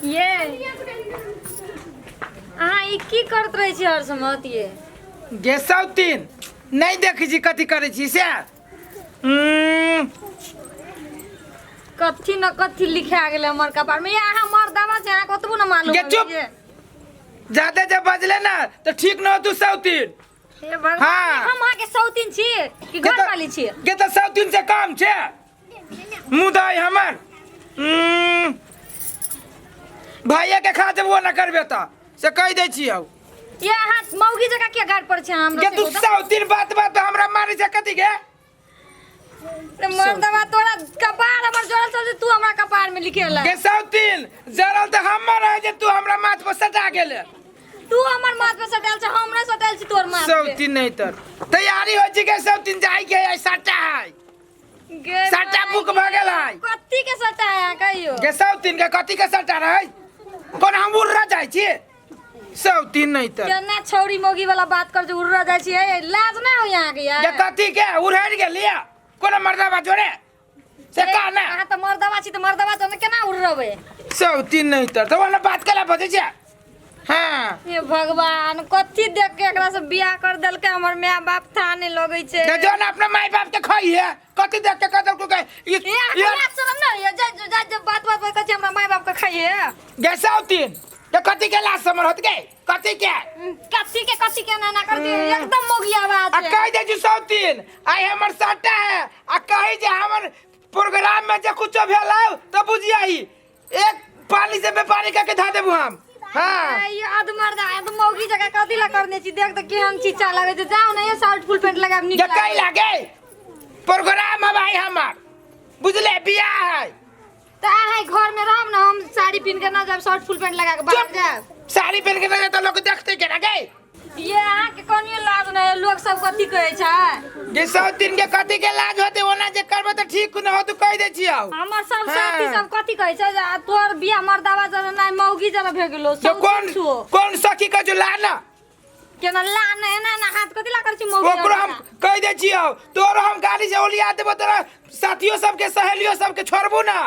ये अहाँ ई की करत रहै छी हर समय ये? गे सौतीन, नहि देखै छी कथी करै छी से? कथी न कथी लिखा गेलै हमर कपार में। ये अहाँ मर्दावा छै, अहाँके ओतबो न मालूम गे है चुप। ये। ज्यादा जब बजले ना तो ठीक न हो तू सौतीन। हे भगवान। हाँ। हम अहाँके सौतीन छी कि गे घर तऽ- वाली छी? गे तऽ सौतीन से काम छै मुदा हमर भैया के खा देबो न करबे तऽ से कहि दै छियौ। ये अहाँ मौगी जकाँ किया गाड़ पर छै हमरा? गे तू सौतीन बात बात पे हमरा मारै छै कथी के? मर्दवा तोरा कपार हमर जोड़ल छल जे तू हमरा कपार में लिखेला। गे सौतीन, जरल तऽ हमर है जे तू हमरा माथ पर सटा गेले। तू हमर माथ पे सटाल छै, हमरा सटाल छी तोर माथ पे। सौतीन नहीं तर तैयारी होइ छै के सौतीन जाय के है, सटा है। गे सट्टा माय बुक भऽ गेल है। कथी के सट्टा है अहाँ कहियो? गे सौतीन के कथी के सटा रहै? कोन हम उड़रा जाइ छी? सौतीन नहीं तर केना छौरी मौगी वाला बात कर जे उड़रा जाइ छी? ए, लाज ना हो यहाँ के यार। गे कथी के उड़ैर गेलियै कोनो मर्दाबा जोड़े से कह ना। अहाँ तऽ मर्दवा छी तऽ मर्दवा तऽ केना उड़रबै? सौतीन नहीं तर तऽ ओना बात केला बजै छै। हाँ। हे भगवान, कथी देख के एकरा से बियाह कर देलकै हमर माय बाप, था नहीं लगै छै। जे जो ना अपना माय बाप के खाई है कथी देख के कदल को के ए, अहाँके लाज शरम नहि होइए? जा जा जा, बात बात पर कहै छी हमरा माय बाप के खाइए। गे सौतीन के कथी के लाज समर होत गे कथी के? कथी के ना ना कर दिए एकदम मोगी आवाज आ है। कहि दे छी सौतीन आइ हमर सट्टा है आ कहि जे हमर प्रोग्राम में जे कुछो भेल हौ तऽ बुझियाही एक पानी से व्यापारी करके धा देबू हम। हाँ। ये अधमर्दा अध मौगी जगह कथी ला करने छी? देख त केहन चीचा लगे छै। जाओ ना ये शर्ट फुल पैंट लगाब नीक जे कहि लागे। लागे प्रोग्राम है भाई हमर, बुझले बियाह है। त अहाँ घर में रहब ना, हम साड़ी पहिन के ना जाब, शर्ट फुल पैंट लगा के बाहर चुप। जाब। साड़ी पहन के ना जाए तो लोग देखते केना गे? ये अहाँ के कनियो लाज नहीं है, लोग सब कथी कहै छै? जे 100 दिन के कथी के लाज होते? ओना जे करबे तऽ ठीक न हो तू कहि दै छियौ। हमर सब हाँ। साथी सब कथी कहै छै जे आ तोहर बियाह मर्दावा जरा नहीं मौगी जरा भे गेलो। तो कौन छो कौन सखी के जो ला ना केना ला ना एना एना हाथ कथी ला करै छी मौगी ओकरो हम जरा? कहि दै छियौ, तोरो हम गाली से ओलिया देबो, तोरा साथियो सबके सहेलियो सबके छोड़बू ना।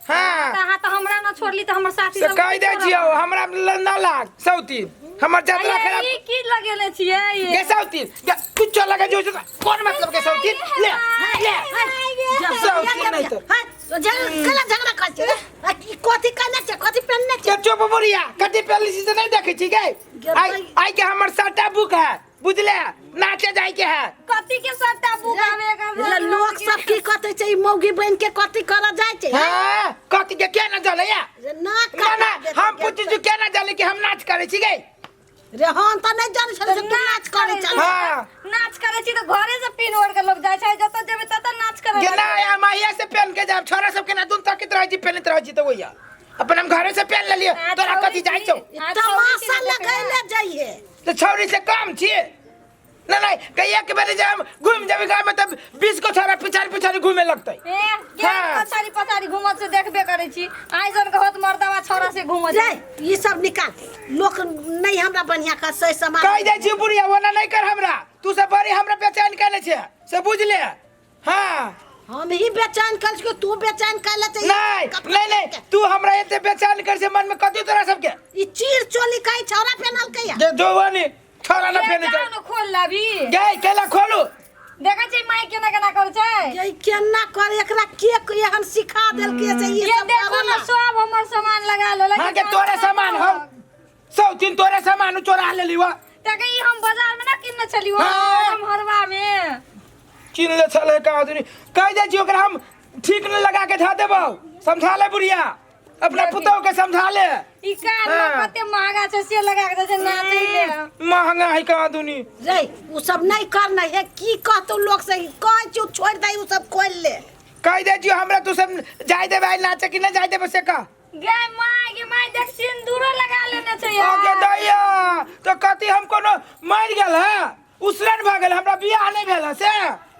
हाँ। तऽ अहाँ तऽ हमरा न छोड़ली तऽ हमर साथी से सब कहि दै छियौ हमरा न लाग सौती हमर जतरा अरे, खराब। ई की लगेले छियै ये? गे सौती गे कुछो लगे जो कोन मतलब के सौती ले ले सौती नहीं तो झगड़ा झगड़ा करै छै रे? आ, ई कथी कहने छै, कथी पेनने छै? के चुप बुढ़िया, कथी पहली से नहीं देखै छी गे? आई आई के हमर सट्टा बुक है बुझले, नाचे जाय के है। कथी के सट्टा बुक आवे एकर? रे, लोक सब की कहते छै, ई मौगी बन के कथी करऽ जाइ छै? हाँ कथी के के ना जाने या? रे, ना ना ना कटा हम पूछै छी के ना जाने कि हम नाच करै छी गे? रे, हम तऽ नहि जानै छलियै जे तू नाच करै छली। हाँ। नाच करै छी तऽ घरे से पिन ओढ़ के लोग जाइ छै, जतऽ जेबै ततऽ नाच करै के ना यार माहिया से पहन के जाब, छोरा सब के ना दुन तकित रहै छी पहनत रहै छी तऽ ओइया अपन हम घरे से पहन लेलियै। आ, तोरा छौरी कथी जाइ छौ? ई आ, तमाशा छौरी के लगैले जइहे। तऽ छौरी से कम छियै ना? नहीं कहिया के बेरे जे हम घूम जेबै गाँव में तब 20 को छोरा पिछाड़ी पिछाड़ी घूमे लगतै। ए, के हाँ। पछाड़ी पछाड़ी घूमत से देखबे करै छी, आइ जन के होत मर्दावा छौरा से घूमत। रे, ई सब निकाल, लोक नहि हमरा बढ़िया कर से समाज। कहि दै छी बुढ़िया ओना नहीं कर हमरा, तू सब बड़ी हमरा बेचैन कैले छै से बुझले। हाँ। हम ही बेचैन कर छियौ, तू बेचैन कैले छै। नहीं नहीं नहीं, तू हमरा एते बेचैन कर से मन में कथी तोरा सबके? ई चीर चोली कहीं छौरा पेनलकै या? जे जोवनी छोरा ना पेने जाओ न खोल लाबी। गई केला खोलू। देखै छी माई केना केना करै छै। ये केना कर, एकरा के एहन सिखा देलकै से ई ये सब देखो करला? न सब हमर सामान लगा लेलक। हाँ के तोरे सामान हो सौतीन, तोरे सामान चोरा लेली वा। तके ई हम बाजार में ना किनने छलियो। हाँ। हम हरवा में किन ले छले का आदमी। कहि दै छी ओकरा हम ठीक न लगा के धऽ देबौ। समझा ले बुढ़िया अपना पुतोह के समझा ले। ई कान में हाँ। कते महंगा छै से लगा के दै छै नाचै ले। महंगा है का आदमी। रे, उ सब नहीं करना है, की कहतौ लोक से? कहै छियौ छोड़ि दे उ सब, खोलि ले। कहि दै छियौ हमरा तू सब जाय देबै आइ नाचे कि नहि जाय देबै से कह। गे माय गे माय, देख सिंदूरो लगा लेने छै यार। ओके दैया तो कथी हम कोनो मरि गेल है, उसरन भऽ गेल, हमरा बियाह नहि भेल है से?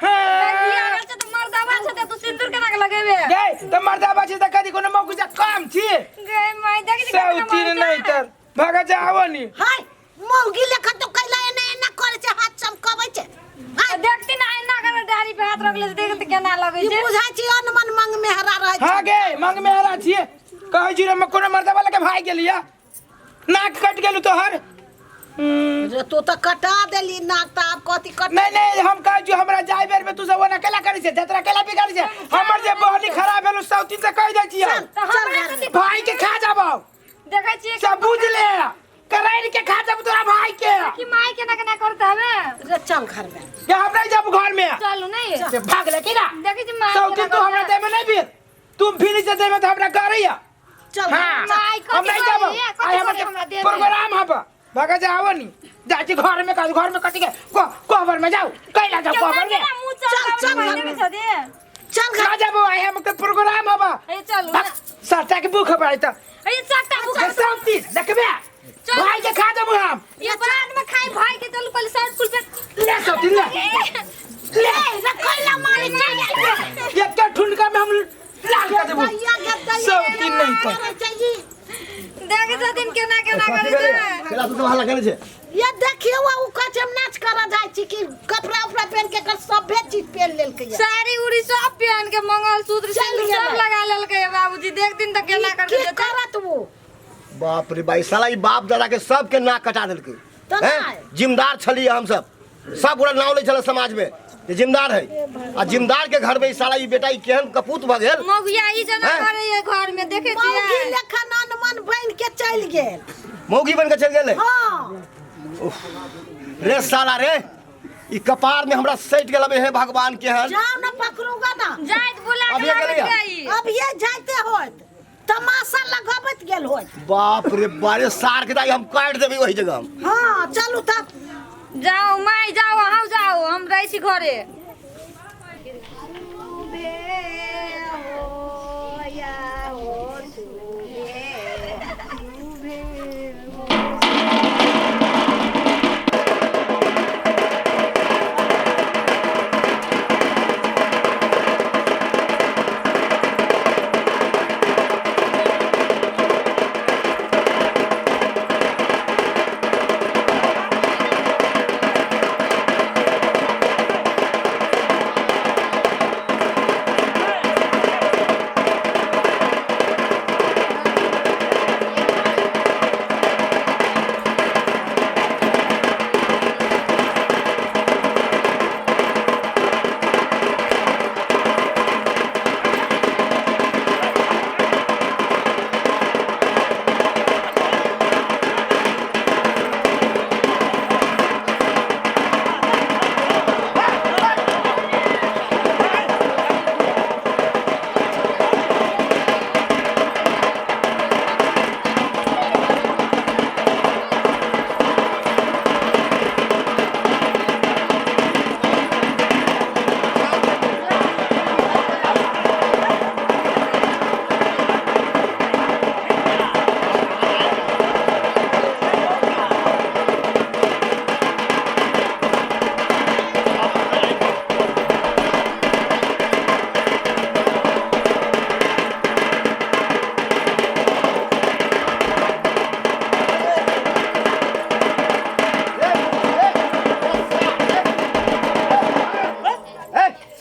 बियाह हाँ। भेल छै तऽ मर्दाबा छै तऽ तू सिंदूर केना के लगेबे? गै तऽ मर्दाबा छै तऽ कथी कोनो मौका से कम छी? गे माय देख छी केतना सौतीन महंगा नहि तर भगा जावनी। हाय मौगी लेखा तो कैला एना एना करै छै, हाथ चमकबै छै। हाय। देखती ना एना करे दाढ़ी पे हाथ रखले छै, देख तऽ केना लगै ई छै। बुझाइ छै अनमन मंग में हरा रहै छै। हाँ गे मंग में हरा छियै। कहै छी रे हम कोनो मर्दवा लगे भाग गेलिया नाक कट गेलू तोहर। रे तू तऽ कटा देली नाक तऽ आब कथी कट। नहीं नहीं हम कहै छी हमरा जाय बेर में तू सब ओना केला करै छै जतरा केला बिगाड़ै छै हमर जे बहनी खराब भेल सौतीन से कहि दै छियै। चल तऽ चल हमरा घर में। भाई के खा जाबो। देखै छियै सब बुझ ले करैल के खा जाबो तोरा भाई के। कि माय केना केना करते हवे। रे चल घर में। के हम नहीं जाबो घर में। चलू नहीं से भाग ले की ना। देखै छी माय सौतीन तू हमरा देमे नहीं भी तुम फिर से देमे तो हमरा करैया। चल हाँ माय कथी हम नहीं जाबो। करैया? कथी आइ हमर करैया हमरा देमे? प्रोग्राम हब भगा जा आवो नी जा छी घर में घर में कथी के कोहबर में जाओ कैला जाओ कोहबर में। चल चल, चल चल। चल घर खा जाबो आइ हम के प्रोग्राम हब। ए चलू ना। सट्टा के भूख पड़ै त ए सट्टा भूख सौतीन देखबे चल। भाई के खा जाबो हम। ये बाद में खाई भाई के चलू पहले शर्ट फुल पे ले सौतीन ले ले रे कैला मारे चल। एक ठुनका में हम लाल कर देबो। भैया के दैया सौतीन नहीं तो। मारे चाहिए। देख छथिन केना केना करै छै। केला तू सब हल्ला केने छै। ये देखियो वो कहै छै हम नाच करऽ जाइ छी कि कपड़ा उपड़ा पहन के एकर सभे चीज पहन लेलकै ये। साड़ी उड़ी सब पहन के मंगलसूत्र चल सिंदूर सब गेलै। लगा लेलकै बाबूजी। देख दिन तऽ केना कर की देतै। करत वो? बाप रे भाई साला ई बाप दादा के सबके नाक कटा देलकै। तऽ हैं? नहि। जिम्मेदार छलियै हम सब सब गोरा नाव लै छलै समाज में जे जिम्मेदार है आ जिम्मेदार के घर में ई साला ई बेटा ई केहन कपूत भऽ गेल। मौगिया ई जना हैं? करैये घर में देखै मौगी छियै। लेखन अनमन बनि के चलि गेल। मौगी बन के चलि गेलै। हाँ। रे साला रे ई कपार में हमरा सटि गेल हे भगवान केहन। जाओ ना पकड़ूगा ना। जाइत बुला के अभिये लाबैत गेलैया? जाइ। अब ये जाइते होत तमाशा लगबैत गेल होत। बाप रे बारे सार के दाई हम काटि देबै ओहि जगह हम। हाँ चलू तब। जाओ my जाओ अहाँ जाओ हम रहै छी घरे।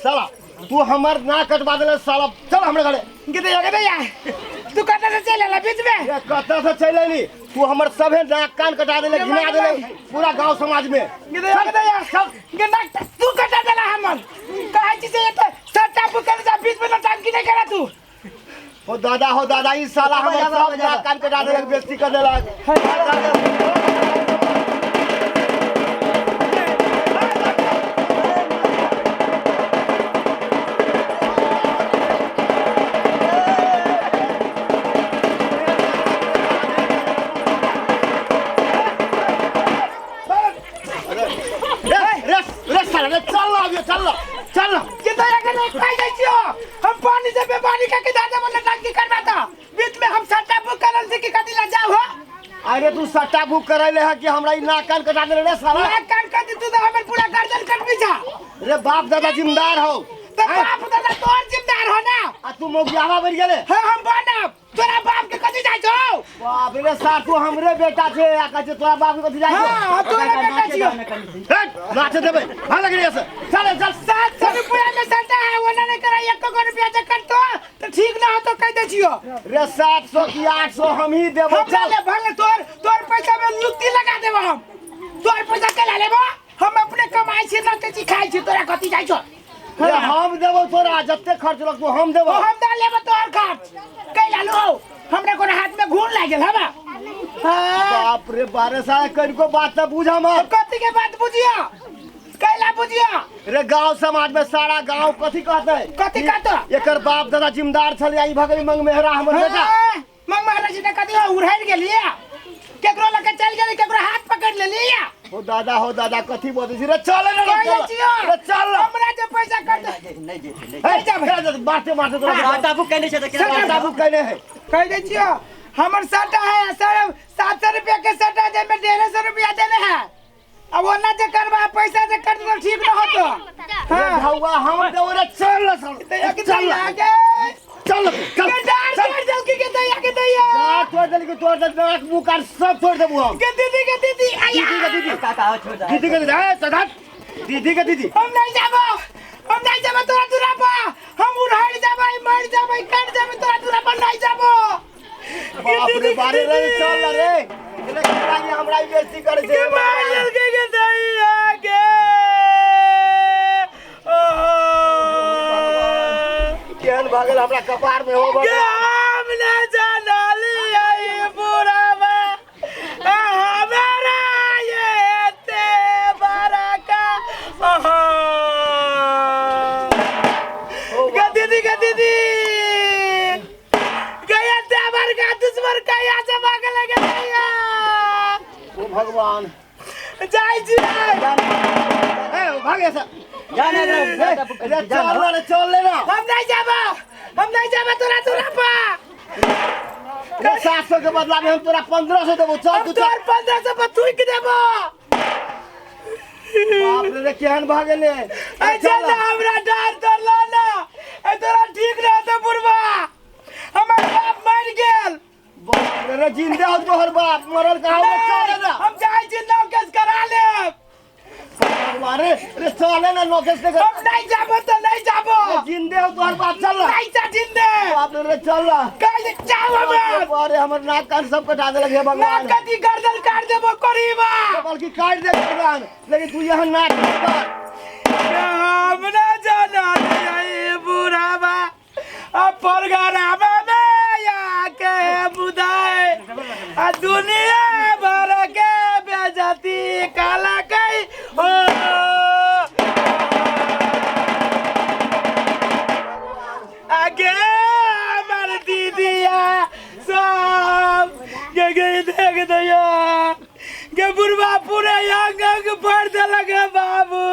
साला तू हमर नाक कटवा देले साला चल हमरे घरे। गे दैया तू कतऽ से चलि एला बीच में? ये कतऽ से चलि एली तू हमर सभे नाक कान कटा देले घिना देले पूरा गांव समाज में। गे दैया गे दैया गे नाक तू कटा देला हमर। कहै छी से एतऽ सट्टा पुकर जा बीच में नौटंकी नहीं करा तू। हो दादा ई साला हमर सब नाक कान कटा देलक बेइज्जती कर देलक। रे रे साला रे चल ना अभी चल ना चल ना। ये तो अगर नहीं खाई जाय छियो हम पानी से बेपानी करके दादा बोले टंकी करबा त बीच में हम सट्टा बुक करल छी कि कथी ला जाओ हो। अरे तू सट्टा बुक करैले है कि हमरा ई नाक कान कटा देले रे साला। नाक कान कट तू तो हमर पूरा गर्दन कटबी जा। रे बाप दादा जिम्मेदार हो। तो बाप दादा तोर जिम्मेदार हो ना। आ तू मौगियावा बन गेले। हां हम बनब तोरा बाप के कथी जाय छौ। बाप रे सार तू हमरे बेटा छे आ कहै छै तोरा बाप के कथी जाइ छौ? हाँ, तोरा बेटा छियो। हट, नाचे देबै भाग लग रे से चल चल। 700 रुपया में सट्टा है, वो ना नहीं करा, एक को रुपया जे कटतो तो ठीक ना हो तो कह दे छियो। रे 700 की 800 हम ही देबो। हम चल ले भले तोर तोर पैसा में लुत्ती लगा देबो हम। तोर पैसा के ला लेबो, हम अपने कमाई छी ना ते खाई छी, तोरा कथी जाइ छौ? रे हम देबो तोरा जते खर्च लगतो हम देबो। हम दा लेबो तोर खर्च कै ला लो, हमरा कोनो हाथ में घून लागल हबा। हां बाप रे 12 साल कनिको बात त बुझ हमर। कथी के बात बुझियो, कैला बुझियो? रे गांव समाज में सारा गांव कथी कहतै? कथी कहतो? एकर बाप दादा जिम्मेदार छलै, ई भगली मंग मेहरा हमर बेटा। मंग मेहरा जी ने कथी उड़ाइल गेलिए, केकरो लके चल गेली, केकरो हाथ पकड़ लेलिए। हो दादा हो दादा कथी बोलै छी रे? चल रे चल रे चल, हमरा जे पैसा कट नहीं जेते नहीं जाबे, मारते मारते तोरा बाबू कहने छै त बाबू कहने है। कह दे छियो हमर सट्टा है सर, 700 रुपया के सट्टा जे में 150 रुपया देने है। अब वो ना जे करबा पैसा जे कर तो ठीक न होतो। हां भौवा हम देबो रे चल चल चल आगे चल चल चल चल के दैया के दैया तोड़ देली के तोड़ देली, नाक मुंह कान सब तोड़ देबो हम। के दीदी के दीदी आया दीदी के दीदी काका आओ छोड़ दीदी के दीदी ए चढ़ दीदी के दीदी। हम नहीं जाबो, हम नहीं जाबो तोरा दूरा पर, हम उड़ाड़ जाबो, मर जाबो, कट जाबो, तोरा दूरा पर नहीं जाबो। बाप रे बारे रे चल रे इने केना के हमरा बेइज्जती करे छै के मार के के दैया के। ओहो केहन भागल हमरा कपार में हो के हम ना जानली आई बुढ़ावा हमारा ये ते बरका। ओहो के दीदी के दीदी गया ते बरका दुश्मन का यहाँ से भागल के दैया। ओ भगवान जाय जी ए भागे से जाने रे चल रे चल ले ना। हम नहीं जाबो, हम नहीं जाबो तोरा दूरा पर। रे 700 के बदला में हम तोरा 1500 देबो। चल तू तोर 1500 पर थूक देबो। बाप रे रे केहन भागले। ए चल हमरा डर तोर लो ना, ए तोरा ठीक न होतो बुढ़बा, हमर बाप मर गेल। बाप रे रे जिंदा हो तोहर बाप मरल कहाँ रे? चल ना हम जाय छी नौकेस करा लेब। अरे रे चल ना नौकेस के। हम नहीं जाबो तो नहीं जाबो, जिंदे हो तोहर बाप चल ना। नहीं जा जिंदे। बाप रे रे चल ना काल जाओ हम। अरे हमर नाक कान सब कटा देलक हे भगवान। नाक कथी गर्दन काट देबो करीबा, बल्कि काट दे गर्दन, लेकिन तू यहाँ नाक कर। हम ना जाना रे बुढ़ावा अब प्रोग्राम में आके बुदाए आ दुनिया भर के बेइज्जती काला कई हो। आगे हमार दीदिया सब के गई देख दैया के बुढ़वा पूरे अंग अंग फाड़ देलक हे बाबू।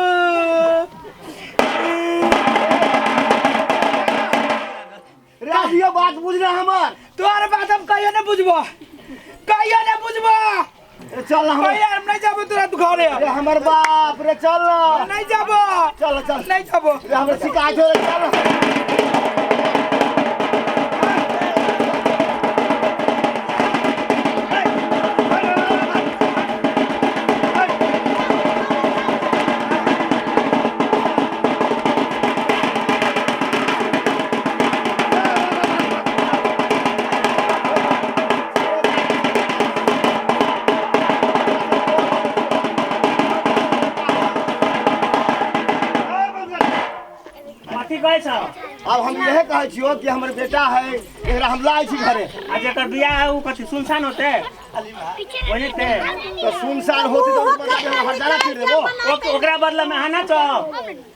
राजियो बात बुझना हमर, तोहर बात हम कहियो न बुझबो, कहियो न बुझबो। रे चल हम कहियो हम नहीं जाबो तोरा घरे। रे हमर बाप रे चल ना नहीं जाबो, चल चल नहीं जाबो। रे हमर शिकायत हो रे चल। अब हम यह कहै छियो कि हमर बेटा है, एकरा हम लाइ छी घरे। आ जेकर बियाह है उ कथी सुनसान होते ओने ते तो सुनसान होते तो हम हरजाना तीर देबो। ओकरा बदला में अहाँ नाचो।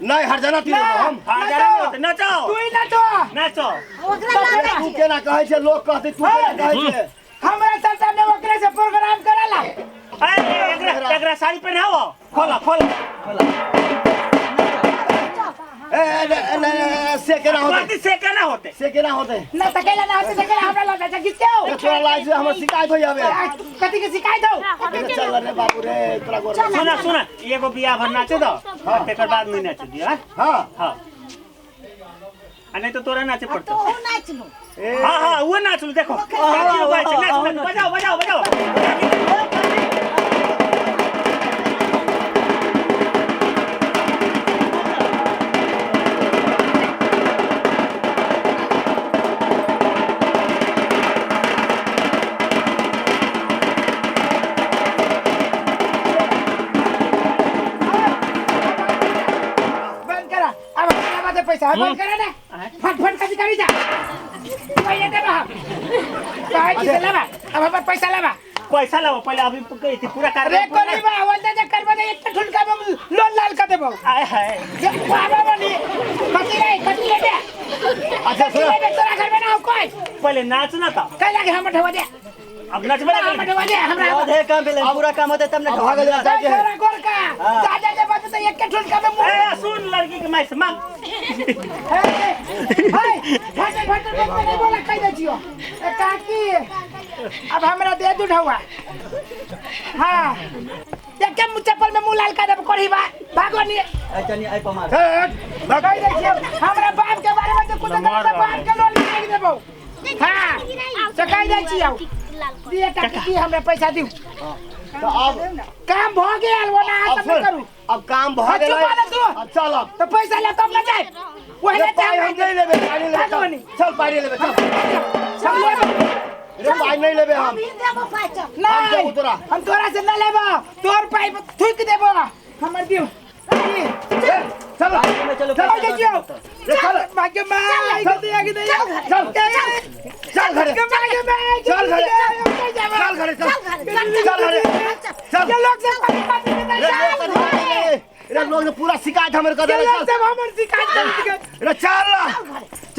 नहीं हरजाना तीर देबो हम। हरजाना होते नाचो, तू ही नाचो नाचो। ओकरा तू केना कहै छै लोग कहतै तू केना कहै छै? हमरा सरकार ने ओकरे से प्रोग्राम कराला। अरे एकरा एकरा साड़ी पहनाओ, खोला खोला खोला। ए ए से केना होते, से केना होते, से केना होते ना सकेला ना होते सकेला हमरा लगा जा किसके हो तोरा लाइ छै हमर शिकायत हो जाबे। कथी के शिकायत हो? चल रे बाबू रे तोरा गोर। सुना सुना एगो बियाह भर नाचे दो, तेकर बाद नहीं नाचे दिया। हां हां आ नहीं तो तोरा नाचे पड़तो। तो नाच लो। हां हां वो नाच लो, देखो बजाओ बजाओ आ बंद करे ना फट फट कथी करी जा पहिले देबा हम कहै छी से लेबा अब हमर पैसा लेबा पैसा लाओ पहले अभी इति पूरा अरे कार्य कोनी बा वंदे जे करबा दे एक ठुनका में लोन लाल कर देबो आए हाय जे बाबा बनी कथी रे कथी ले दे अच्छा कथी सुन ले दे तोरा घर में ना हो कोई पहले नाचना था कह लागे हमर ढवा दे अब नचबे ना हमर ढवा दे हमरा आधे काम भेलै पूरा काम होतै तब ने अब भऽ गेलै जा जाके तोरा गोर का जा जा बात तो एक ठुनका में मुंह ए सुन लड़की के माय से मांग हाय फटे फटे नहीं बोला कह दे छियो ए काकी अब हमरा दे दू ढवा हां एक के मुँह चप्पल में मुंह लाल कर देब कोरी बा भागो नी आइ तनी आइ पर मार हट, भाग। कह दे छियो हमरा बाप के बारे में तो कुछ गलत बाप के लोन मांग देबो हां तो कह दे छियो दिए काकी की हमरा पैसा दिउ तो अब काम भ गेल वो ना अब सब नहीं सुन करू अब काम भऽ हाँ, गेलै चुप रह तू। अब चल अब तो पैसा ले तब ना जाए वही रे, पाइ हम ले नहीं लेबै पाइ नहीं लेबै भागो नी। चल चल पाइ नहीं लेबै चल सब लेबै रे पाइ नहीं लेबै हम अभी देबो पाइ चल हम देबो नहीं तोरा। हम तोरा से न लेबो तोर पाइ थूक देबो हमर दियो ए, चल में चलो चल पैसा देखियो रे, चल। भाग्य में आई चल। दे आगे दे चल घरे। चल चल घरे भाग्य में चल घरे। चल घरे चल चल घरे, चल घरे चल ये लोग सब पानी पानी में रे, चल लोग कथी रे लोग ने पूरा शिकायत हमर कर ये देले लोग चल सब हमर शिकायत कर दिए रे चल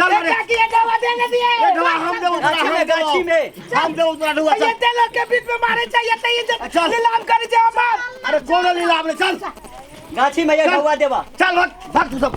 चल ये रे काकी ये दवा दे ना दिए रे ढुआ हम देबो तोरा गाछी हम में देबो गाछी में हम देबो तोरा ढुआ ये चल ते लोग के बीच में मारे चाहिए तो ये चल। जो नीलाम करे जे हमर अरे कोन लीला हमने चल गाछी में ये चल। ढौआ देबा चल भाग भाग तू सब।